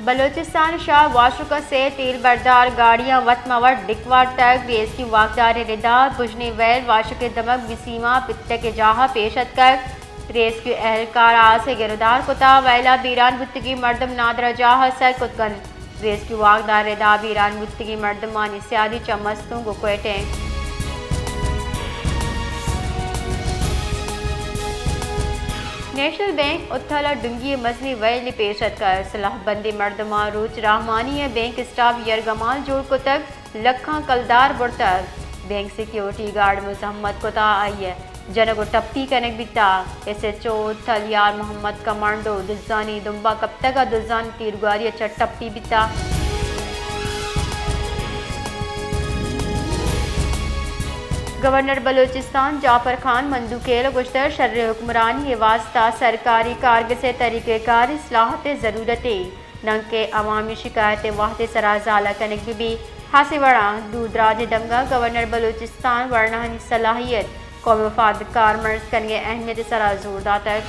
بلوچستان شہر واشک ء سے تیل بردار گاڑیاں وت مہ وت ڈک وارتگ، ریسکیو واکدارے ردا بژنیں ویل واشک ء دمگ بسیما پتک ء جاہ ء پیش اتکگ، ریسکیو اہلکار آس ء گرودار کتا، ویلا بیران بوتگی مردم نادرا جاہ ء سر کت کنت، ریسکیو واکدار ردا بیران بوتگی مردمانی سیادی چہ مستونگ و کوئٹہ انت۔ نیشنل بینک اتھل ء ڈنگی ء مزنیں ویلے پیش اتکگ۔ سلاہ بندیں مردماں روچ راہمانی ء بینک اسٹاف یرگمال جوڑ کتگ، لکھاں کلدار برتگ۔ بینک سیکیورٹی گارڈ مزاحمت کتا، آئی ء جنگ و ٹپی کنگ بیتا۔ ایس ایچ او اتھل یار محمد کمانڈو دزانی دمبا کپتگ ء دزانی تیرگواری ء چہ ٹپی بیتا۔ گورنر بلوچستان جعفر خان مندوخیل ء گوشتگ، شریں حکمرانی ء واستہ سرکاری کارگس ء طریقہ کار اصلاحات ء ضرورت انت، دانکہ عوامی شکایت ء وھد ء سرا زالہ کنگ بہ بیت۔ ہاسیں وڑا دور دراجیں دمگا گورنر بلوچستان ورناہانی صلاحیت قومی مفاد کارمرز کنگ ء اہمیت ء سرا زور داتگ۔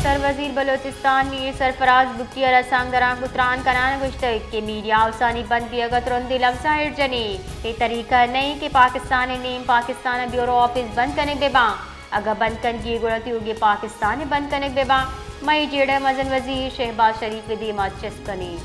سروزیر بلوچستان میر سرفراز بگٹی ء رسانکدراں گوں تران کنان ء گوشتگ کہ میڈیا ہاؤسانی بند بیگ ء ترندیں لبزاں ایر جنیں، اے طریقہ نہ انت کہ پاکستان ء نیم پاکستان ء بیورو آفس بند کنگ بہ باں، اگاں بند کنگی گڑا تیوگیں پاکستان ء بند کنگ بہ باں، مئے جیڑہ ء مزن وزیر شہباز شریف ء دیما چست کنیں۔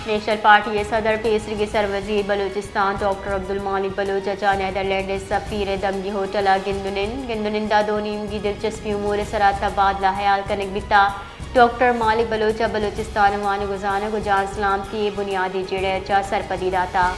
نیشنل پارٹی ء صدر پیسریگیں سروزیر بلوچستان ڈاکٹر عبدالمالک بلوچ ء چہ نیدرلینڈ ء سفیر ء دمگی ہوٹل ء گند و نند، گند و نند ء دو نیمگی دلچسپی امور ء سرا تبادلہ ہیال کنگ بیتا۔ ڈاکٹر مالک بلوچ ء بلوچستان ء وانگ و زانگ و جان سلامتی ء بنیادی جیڑہ ء چہ سرپدی داتا۔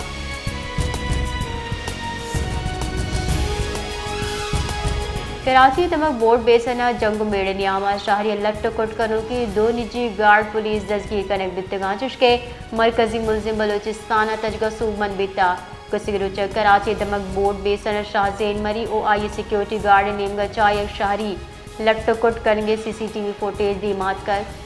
کراچی ء دمگ بورڈ بیسن ء جنگ و میڑ ء نیام ء شہری ء لٹ و کٹ کنوکیں دو نجی گارڈ پولیس دزگیر کنگ بیتگاں، چوشکہ مرکزی ملزم بلوچستان ء تجگہ سوبمند بیتا۔ گوستگیں روچ ء کراچی ء دمگ بورڈ بیسن ء شاہ زین مری و آئی ء سیکیورٹی گارڈ ء نیمگ ء چہ یک شہری لٹ و کٹ کنگ ء سی سی ٹی وی فوٹیج دیما اتکگ۔